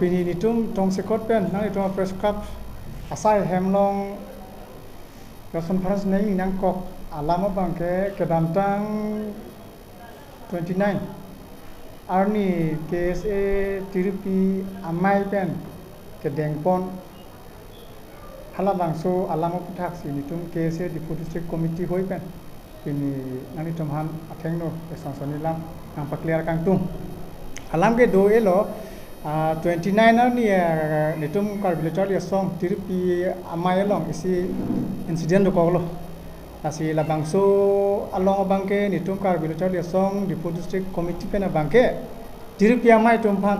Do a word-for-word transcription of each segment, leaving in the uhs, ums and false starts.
Pini nitum tongsekot pen nanglitum press club asai hem along press conference nangji nangkok alam abangke kedamtang twenty-nine arni K S A Tiripi amei pen kedengpon halabangso alam aputhaksi nitum K S A Diphu District Committee hoi pen pini nanglitum aphan athengno esong soni alam nangpaclear kangtung. Alam ke do-elo, ah, twenty-nine arni, ah, nitum Karbi Lo Charli Asong Tiripi amei along isi incident dokoklo. Lasi labangso along abangke nitum Karbi Lo Charli Asong Diphu District Committee pen abangke Tiripi amei atum aphan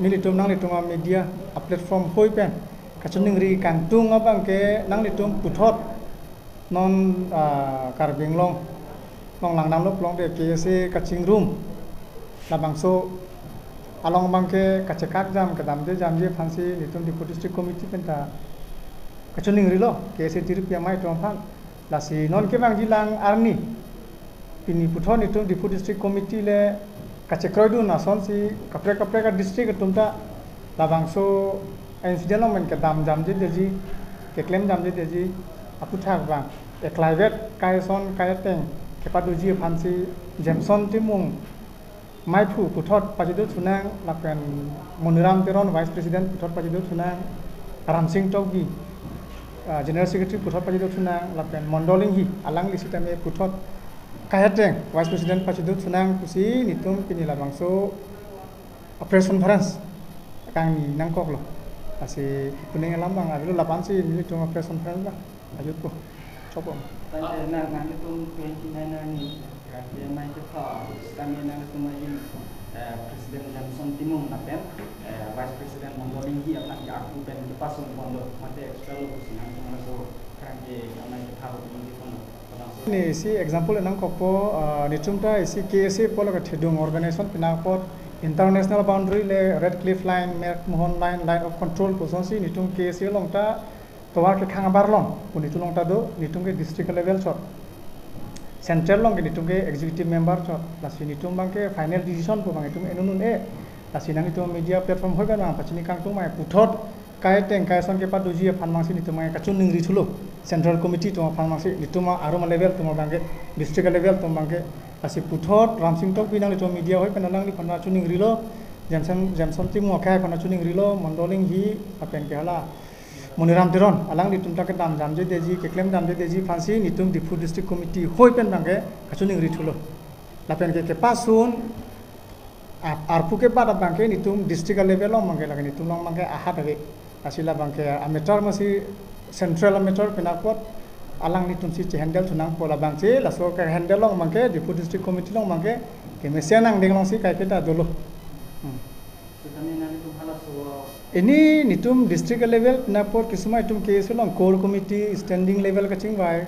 nelitum nanglitum a-media a-platform hoi pen kachiningri kangtung abangke nanglitum puthot non, ah, Karbi Anglong along langdamlo pulote K S A kachingrum labangso along abangke kachekak jam kedamde jamji aphansi nitum Diphu District Committee penta kachiningrilo K S A Tiripi amei atum aphan. Lasi non kevangjilang arni pini puthot nitum Diphu District Committee le kachekroidun asonsi kaprek kaprek a-district atum ta labangso incident along pen kedam jamjedetji, keklem jamjedetji aputhak abang eklaivet kai ason kai ateng kepadoji aphansi Jameson Timung meiphu puthot pachedothunang lapen Moniram Teron Vice President puthot pachedothunang, Ramsing Tokbi, ah, General Secretary puthot pachedothunang lapen Mondol Enghi alangli sitame puthot kai ateng Vice President pachedothunang pusi nitum pini labangso a-press conference kangni nangkoklo. Lasi kuning alam abang avelo lapu-ansi nelitum a-press conference abang ajutpo. Chokpo. Tangte nang, nanglitum twenty-nine arni, eh, P M I ke tho, sitame nanglitum ahin, eh, President Jameson Timung lapen, eh, Vice President Mondol Enghi aphan ke aku pen kepasun ponlo, mate extra lo pusi nangtum laso kerang ke amei ke tharo pen ke ponlo. Ni isi example nangkokpo, ah, nitum ta isi K S A pulo kethedung organization pina apot international boundary le Red Cliff Line, McMahon Line, Line of Control pusonsi nitum K S A along ta tovar kekhang abar along pu nitum along ta do, nitum ke district level chot. Central along ke nitum ke executive member chot. Lasi nitum abangke final decision pu abang itum enun un-e. Lasi nanglitum media platform hoi pen abang pachini kangtung mai puthot kai ateng kai ason kepadoji aphan abangsi nitum abang kachiningritulo. Central Committee atum aphan abangsi nitum arum a-level atum abangke, district level atum abangke. Lasi puthot Ramsing Tokbi nanglitum media hoi pen alangliphan kachiningrilo. Jameson, Jameson Timung akhai aphan kachiningrilo. Mondol Enghi lapen ke hala Moniram Teron alanglitum ta kedam jamjedetji, keklem jamjedetji aphansi nitum Diphu District Committee hoi pen abangke kachiningritulo. Lapen ke kepasun ap-, arpu kebat abangke nitum district level along abangke lake nitum along abangke ahat ave. Lasi labangke a-matter masi central a-matter pina apot alanglitumsi che-handle thunangpo, labangsi laso ke-handle along abangke Diphu District Committee along abangke kemesen angdeng alongsi kaiketa dolo. Hmm. Sitame nanglitum halaso, ini nitum district level pina apot kisuma itum K S A along core committee standing level kachingvai.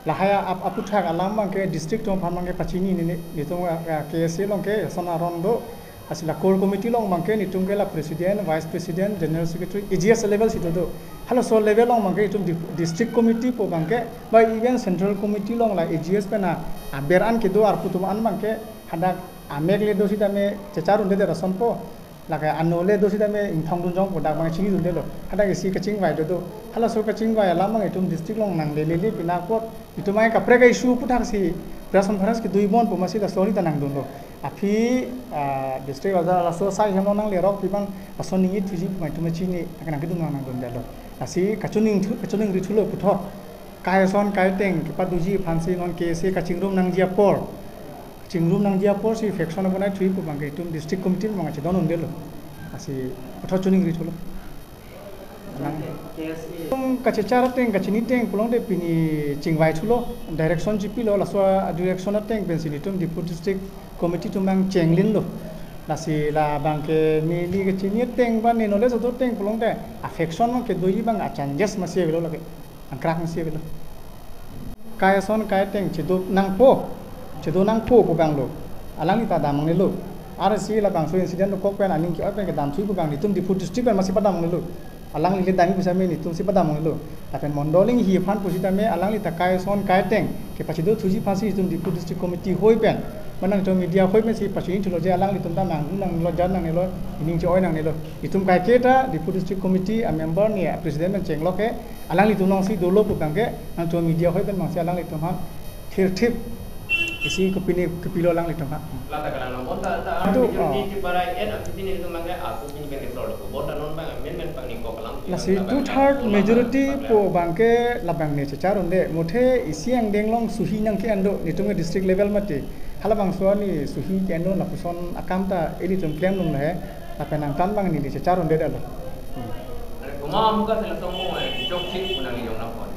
Lahai ap-, aputhak alam abangke district atum aphan abangke pachinine, nitum, ah, K S A along ke eson aron do. Lasi la core committee along abangke nitum ke la president, vice president, general secretary, A G S level si dodo. Halaso level along abangke itum di-, district committee pu abangke, ba even central committee along la A G S pen a, aber an kedo arpu atum an abangke hadak amek le do sitame chechar undedet asonpo. Lake ano le do sitame ingthong dunjongpo, dak abang chinidundelo. Hadak isi kachingvai dodo. Halaso kachingvai alam abang itum district along nanglele pina apot itum ai kaprek a-issue aputhaksi press conference kedui ponpo masi laso ni ta nangdunlo. Aphi, ah, district order laso asai hem along nanglerok pi abang laso ningje thuji pu abang itum chini, akan nangkedun nangdundelo. Lasi kachining thu, kachiningritulo puthot. Kai ason kai ateng kepadoji aphansi non K S A kachingrum nangji apor. Kachingrum nangji aporsi faction abonai thuji pu abangke itum district committee abang chedon undelo. Lasi puthot chiningritulo. Nang K S A. Itum kachechar ateng, kachini ateng pulote pini chingvaithulo, direction chipilo, laso a-direction ateng pensi nitum Diphu District Committee atum abang chenglinlo. Lasi labangke neli kachini ateng ba ne knowledge do ateng pulote a-faction abang kedoji abang a-changes masi avelo lake. Angkrak masi avelo. Kai ason kai ateng chedo nangpo, chedo nangpo pu abanglo. Alangli ta dam nangnelo. Arsi labangso incident dokok pen aning ke-oi pen kedam thuji pu abang nitum Diphu District pen masi padam nangnelo. Alangli le dam pusitame nitumsi padam nangnelo. Lapen Mondol Enghi aphan pusitame alangli ta kai ason kai ateng kepachedo thuji aphansi nitum Diphu District Committee hoi pen Nangtum media ahoi pensi pachini thulo je alanglitum ta nang, nanglo, jan nangnelo, ining che-oi nangnelo. Itum kaiketa Diphu District Committee a member ni a president pen chenglok ke, alanglitum alongsi dolo pu abangke, nangtum media ahoi pen abangsi alanglitum aphan thirthip isi kopine kopilo alanglitum aphan. Lata kalang nang bonta ta Adu, majority ah. Chiparai en apisi nelitum abangke aku pini pen kesol ko. Bonta non abang amendment abang ningkok alam. Lasi two third majority pu abangke labang ne chechar-un-e. Muthe isi angdeng along suhi nangke-en do, nelitum ke district level mati. Halabangso ani suhi ke-en do lapuson akam ta ilitum klemdun he. Lapen angtan abang neli chechar-un-edetlo. Hmm. Are komat amuka sila tongmo, eh, chokche pu nangli jong nangpon.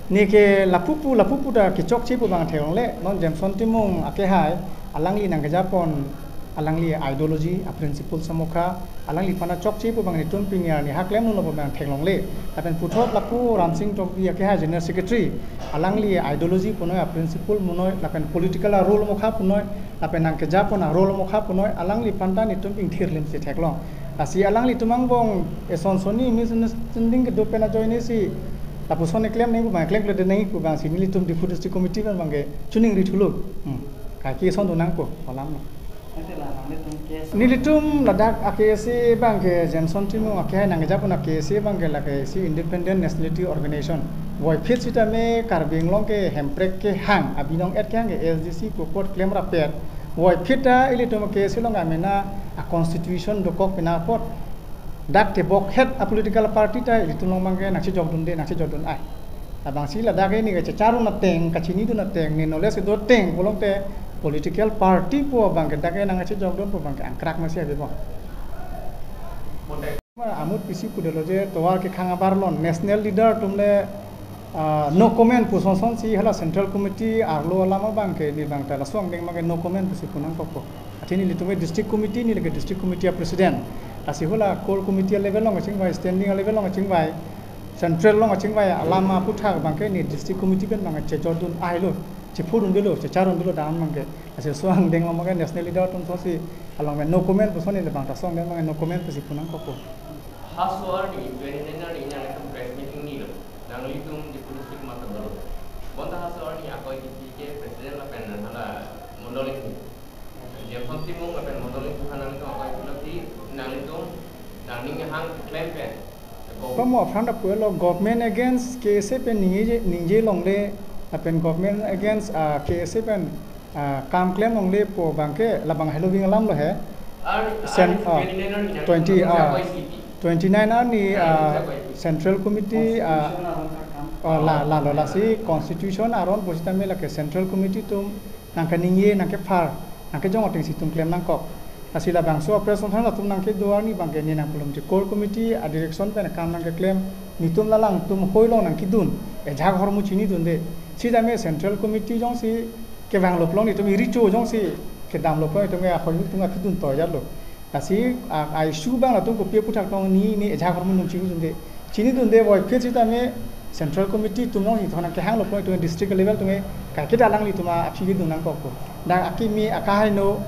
Neke lapu pu, lapu pu ta kechokche pu abang theklongle, non Jameson Timung akehai, alangli nangkejapon, alangli ideology, a principle samokha, alangliphan ta chokche pu abang nelitum pini arni ha klemdunlo pu abang theklongle. Lapen puthot lapu Ramsing Tokbi akehai General Secretary, alangli ideology punoi, a principle punoi, lapen political a role mokha punoi, lapen nangkejapon a role mokha punoi, alangliphan ta nelitum ingthir lim si theklong. Lasi alanglitum angbong eson sonni misunderstanding kedo pen ajoine si, lapuson eklem nangji pu abang, klemkledet nangji pu abangsi nelitum Diphu District Committee pen abangke choningri thulo. Hmm. Kaike eson do nangpo, alam lo. Ante la nanglitum case. Nelitum ladak a K S A abangke Jameson Timung akehai nangkejapon a K S A abangke la K S A Independent Nationality Organization. Voiphit sitame Karbi Anglong ke Hemprek kehang, abinong et kehang ke A S D C pu apot klem rapet. Voiphit ta ilitum a K S A along amena a constitution dokok pina apot. Dak tebok het a political party ta ilitum along abangke nangchejokdunde, nangchejokdun ai. Labangsi ladak ke neke chechar-un ateng, kachinidun ateng, ne knowledge kedo ateng, pulote political party pu abangke dak ke nangchejokdun pu abangke angkrak masi abi bang. Amut pisi pudelo je tovar kekhang abar lon national leader atum le, ah, no comment pu sonsonsi hala central committee arlo alam abangke ne abang ta laso angdeng abangke no comment pusi pu nangkokpo. Athe nelitum ke district committee, neli ke district committee a president. Lasi hala core committee a level along kachingvai, standing a level along kachingvai, central along kachingvai alam aputhak abangke ne district committee pen abang chejokdun ailo, chephurdundelo, chechar-undelo dam abangke. Lasi laso angdeng along abangke national leader atum sosi along pen no comment puson neli abang ta laso angdeng abangke no comment pusi pu nangkokpo. Halaso arni, twenty-nine arni nangtum press meeting nilo. Nanglitum Diphu district matadolo. Bonta halaso arni akoi kipi ke president lapen hala mondol ingpu. Jameson Timung lapen mondol ingpu aphan nanglitum akoi pulo ti nanglitum nangning hang klem pen. Pamo aphrang ta pulo government against K S A pen ningje, ningje longle lapen government against, ah, K S A pen, ah, kam klem longle pu abangke labang helo ving alam lo he. Ar, Sen-, ar ah, twenty-nine arni twenty, nangtum ah, akoi kipi. Twenty-nine arni, nangtum ah, akoi kipi. Central committee, ah, constitution aron kakam. Oh, la, lalo lasi constitution aron pusitame lake central committee atum nangkaningje, nangkephar, nangkejong atengsi itum klem nangkok. Lasi labangso a press conference atum nangkedo arni abangke ne nangpulum ti core committee a direction pen akam nangkeklem, netum la alangtum hoi along nangkedun, ejak ahormu chinidunde. Sitame central committee jongsi kevanglo pulo netum iricho jongsi kedamlo pulo netum ahoi atum akedun toijatlo. Lasi a, a issue abang latum kopi aputhak tong ne, ne ejak ahormu nung chinidunde. Chinidunde voiphit sitame central committee atum alongsi thon nangkehanglo pulo itum district level atum ke kaiketa alanglitum aphi kedun nangkokpo. Dak akimi, akahai no,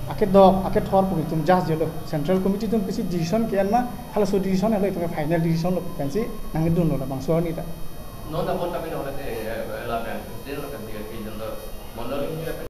akedok, akethor pu itum judge jelo. Central committee atum pisi decision ke-en ma, halaso decision helo itum final decision lo pensi nangdunlo labangso arni ta. Non ta bonta pen hola te, eh, lapen president lapen secretary jon ta mondol ingni lapen